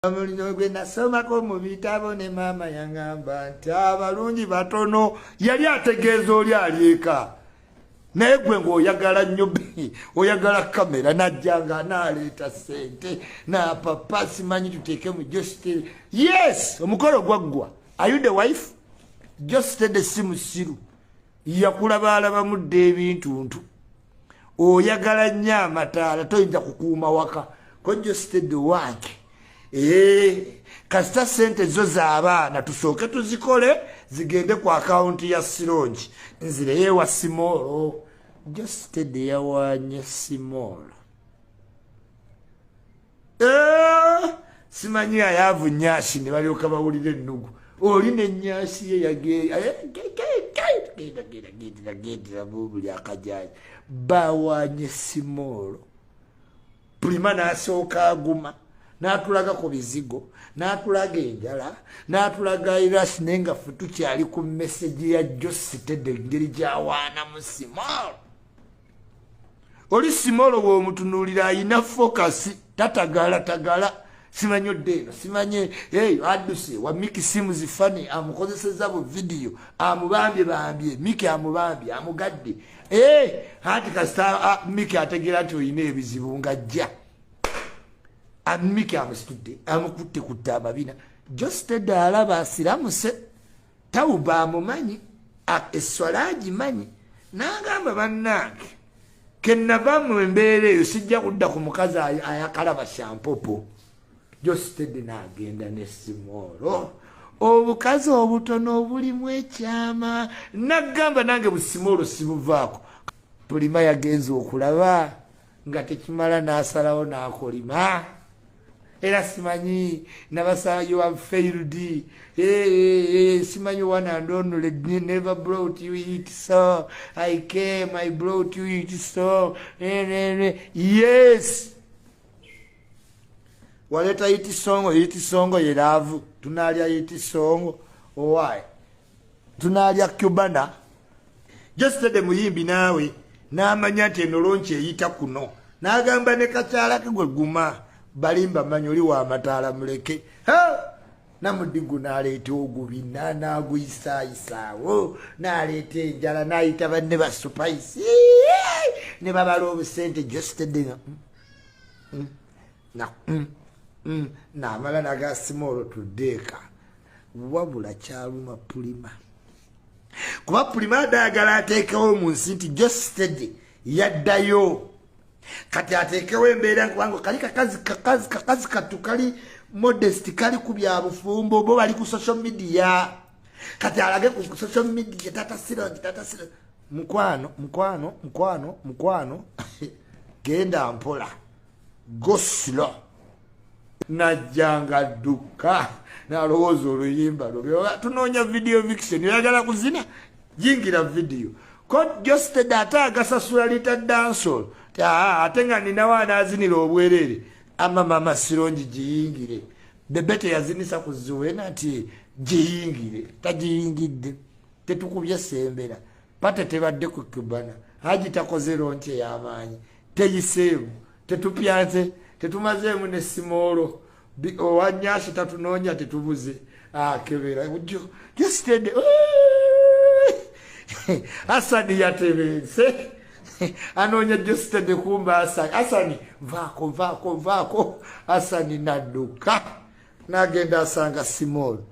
Mulino gwe nasomako mu bitabo ne maama yaŋŋamba nti abalungi batono. Yali ategeeza oli ali eka, naye gwe ng'oyagala nnyo, oyagala kamera. Najjanga n'aleeta ssente napapa, simanyi tuteeke mu Geosteady. Yes, omukolo gwaggwa. Are you the wife? Geosteady si musiru, yakulaba alabamudde ebintuntu. Oyagala nnyo amataala, toyinza kukuuma waka ko. Geosteady wange, kasita sente zo z'abaana tusooke tuzikole zigende ku akawunti ya Sirongi, nzireyo ewa Simoolo. Geosteady yawanye Simoolo. Simanyi ayaavu nyaasi ne balyoka bawulira ennugu. Oli nenyaasi ye yagendera buli akajaji bawanye Simoolo. Pulima n'asooka aguma n'atulaga ku bizigo, n'atulaga enjala, n'atulaga irasi, naye nga ffe tukyali ku message ya Geosteady, engeri gyawaanamu Simoolo. Oli Simoolo bw'omutunuulira ayina focus, tatagala tagala, simanyi odde eno, simanye eyo adduse wa Miki Simuzi fani amukozeseza bu vidiyo, amubambye bambye Miki, amubambye amugadde. Anti kasita Miki ategeera nti olina ebizibu ng'ajja, Miki amusitudde, amukutte kutta amabina. Geosteady alaba asiramuse, tawuba amumanyi, esswala agimanyi, n'agamba, "Bannange, kenava mu embeera eyo, sijja kudda ku mukazi ayakalaba shampopo." Geosteady n'agenda ne Simoolo, obukazi obutono obulimu ekyama. Nagamba, "Nange busimoolo sibuvaako." Pulima yagenza okulaba nga tekimala, n'asalawo n'akolima. Era simanyi nabasaba, "You have failed. Hey, hey, hey, simanyi one and only never brought you it, so I came, I brought you it." So yes, waleeta hit song. Hit song ye love. Tunalya hit song owai, tunalya cubana. Geosteady muyimbi naawe n'amanya nti eno launch eyita kuno, n'agamba ne kakyala ke, "Gwe guma, balimba manyi oli wamataala, muleke." Namudigu n'aleeta ogubina n'aguyisaayisaawo, n'aleeta enjala, n'ayita banne ba Spice ne babala obusente. Geosteady n'amala nagasima, olwo tuddeeka. Wabula kyaluma Pulima, kuba Pulima adayagala ateekewo mu nsi nti Geosteady yaddayo. Kati ateekewo embeera, kubanga kali kakazi kakazi kakazi katu kali modest, kali ku bya bufumbo, bo bali ku social media. Kati alage ku social media, "Tata Sirongi, tata Sirongi." Mukwano, mukwano, mukwano, mukwano, genda mpola, go slow. Najjanga dduka nalowooza oluyimba lubi. Tunoonya video vixen, oyagala kuzina, yingira video ko. Geosteady ate agasasula lita dancehall, ate nga ninawo anaazinira obwerere. Ama mama Sirongi giyingire, bebe teyazinisa ku Zuwena nti giyingire, tagiyingidde. Tetukubye sembera pate, tebadde ku Cubana, haji takoze launch ey'amaanyi, teyiseemu, tetupyanse, tetumazeemu ne Simoolo owanyasi tatunoonya, tetubuze akebera. Geosteady Asani yatebense anoonya Geosteady, kumba Asani, Asani vaako, vaako, vaako. Asani nadduka nagenda asanga Simoolo.